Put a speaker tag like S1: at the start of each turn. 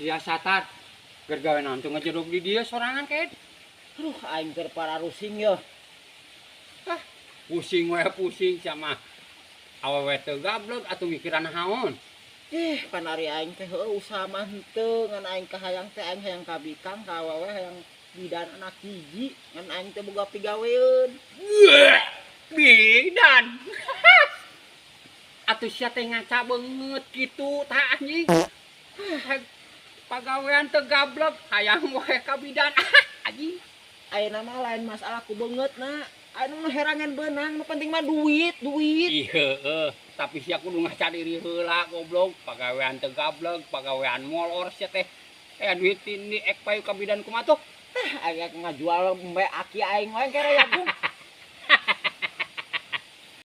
S1: Sia satar. Keur gawe naon tuh ngejeruk di dieu sorangan kayak?
S2: Aduh, aing keur pararusing yo.
S1: Ah, pusing we pusing sama awewe teu gablek atuh mikiran naon.
S2: Ih, panari aing teh heueuh usaha mah henteu, ngan aing kahayang teh aing hayang ka bikang ka awewe, hayang bidan anak hiji, ngan aing teh boga pigaweun.
S1: Bidan. Atuh sia teh ngaca beungeut kitu tah, anjing. Pagawean teu gablek hayang we ka bidan, anjing.
S2: Ayeuna mah lain masalah ku beungeut na. Ayeuna mah herangan beunang, nu penting mah duit, duit.
S1: Ih heueuh, tapi sia kudu ngaca diri heula, goblok. Pagawean teu gablek, pagawean molor sia teh. Eh, duit ini ek payu ka bidan kumaha tuh?
S2: Ah, aing ngajual embe aki aing wae kere ya, Gung.